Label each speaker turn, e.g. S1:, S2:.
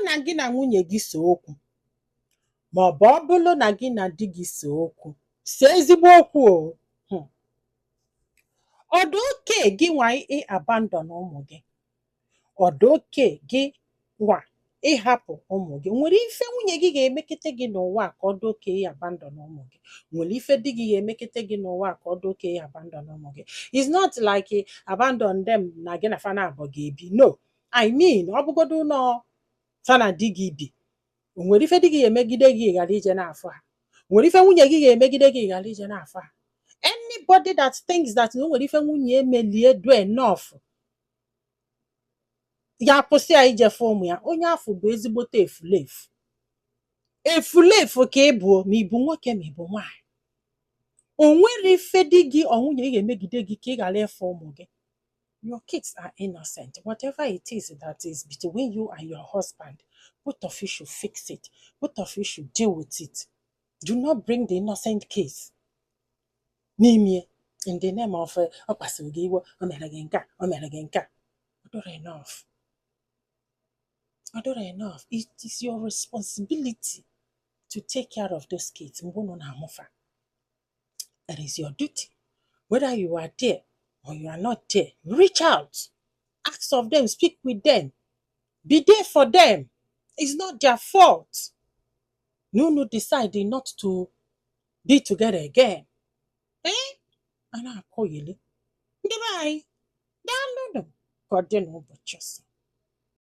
S1: na gị na nwunye gị so okwu, maọbụ ọ bụrụ na gị na di gị so okwu, see ezigbo okwu o, ọ dị oke gị nwa ị abandon ụmụ gị? Ọ dị oke gị nwa ịhapụ ụmụ gị? Nwere ife nwunye gị ga-emekete gị n'ụwa a ka ọ dị oke ị abandon ụmụ gị? Nwere ife di gị ga-emekete gị n'ụwa a ka ọ dị oke ị abandon ụmụ gị? It's not like abandon them na gị na fa na abụọ ga-ebi. No, I mean, ọ bụgodo nọ fa na di gị bi, o nwere ife di gị ga-emegide gị ghara ije n'afọ ha? Nwere ife nwunye gị ga-emegide gị ghara ije n'afọ ha? Anybody that thinks that na o nwere ife nwunye emelie do enough ya kwụsị ya ijefe ụmụ ya, onye afọ bụ ezigbote efulefu. Efulefu ka ị bụ, ma ị bụ nwoke ma ị bụ nwaanyị. O nwere ife di gị ọ nwunye gị ga-emegide gị ka ị ghara ịfụ ụmụ gị. Your kids are innocent. Whatever it is that is between you and your husband, both of you should fix it. Both of you should deal with it. Do not bring the innocent case n'ime in the name of ọ kpasuru gị iwe, o mere gị nke a, o mere gị nke a. Ọ dịrọ enough. Ọ dịrọ enough. It is your responsibility to take care of those kids mgbe unu na-amụfa. It is your duty. Whether you are there or you are not there, reach out, ask of them, speak with them, be there for them. It's not their fault na unu decide not to be together again. Eh, a na-akọgheli ndị be anyị. Daalụnụ, ka ọ dị n'ụbọchị ọzọ.